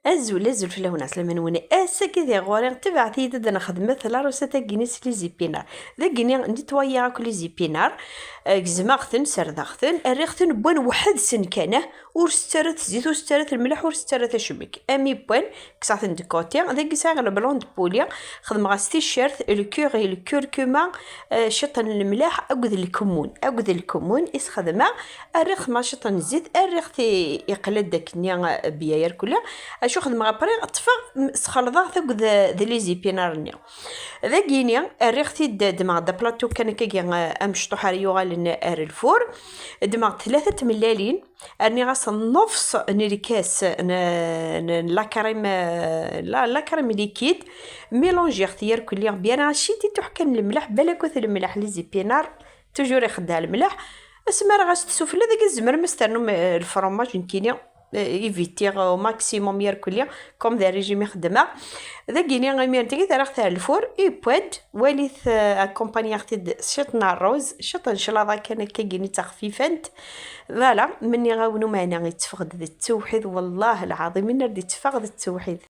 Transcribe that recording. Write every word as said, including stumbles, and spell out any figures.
Azul, azul fell-awen, ɛeslama-nwen. Ass-agi di ɣur-i, tebɛet-iyi-d ad nexdmet la recette-agi-nni s les épinards. Dagi-nni, nettoyer akk les épinards, eh, gezmeɣ-ten, serdeɣ-ten, rriɣ-ten wwan weḥd-sen kan, eh, ur sett ara zzit, ur sett ara lmelḥ, ur sett ara acemmek. Ami wwan, kkseɣ-ten de côté. Dagi sɛiɣ le blanc de poulet, xedmeɣ-as ticcert, le curry, le curcuma, eh, ciṭ n lemlaḥ akked lkemmun, akked lkemmun i s-xedmeɣ. Rriɣ-t ma ciṭ n zzit, rriɣ-t i-, iqla-d akkenni, eh, bya irkelli. Acu xedmeɣ après? Ṭṭfeɣ, m-, sxelḍeɣ-t akked, eh, d les épinards-nni. Dagini, rriɣ-t-id, ddmeɣ-d aplaṭu kan akkagi, eh, amecṭuḥ ara yuɣalen ar lfur. Ddmeɣ-d tlata tmellalin, rniɣ-as nnefs n lkas n, n, n la crème, eh, la, la crème liquide. Mélangiɣ-t irkelli, bien racit i tuḥka n lemleḥ, balakut lemleḥ, les épinards. Toujours ixeddeɛ lemleḥ. Asmi ara ɣas tsufella, dagi tzemrem ad s-ternum, eh, lfromaj, nekkini, eh, évitiɣ au maximum irkelli, comme d régime i xeddmeɣ. Dagini, imir n tagi, terraɣ-t ar lfur, et puis, walit, eh, accompagniɣ-t-id s ciṭ n rruz, ciṭ n claḍa kan akkagini d taxfifant. Voilà, menniɣ-awen umeɛna yetteffeɣ-d d ttewḥid, wallah lɛaḍim, inna-d yetteffeɣ d ttewḥid.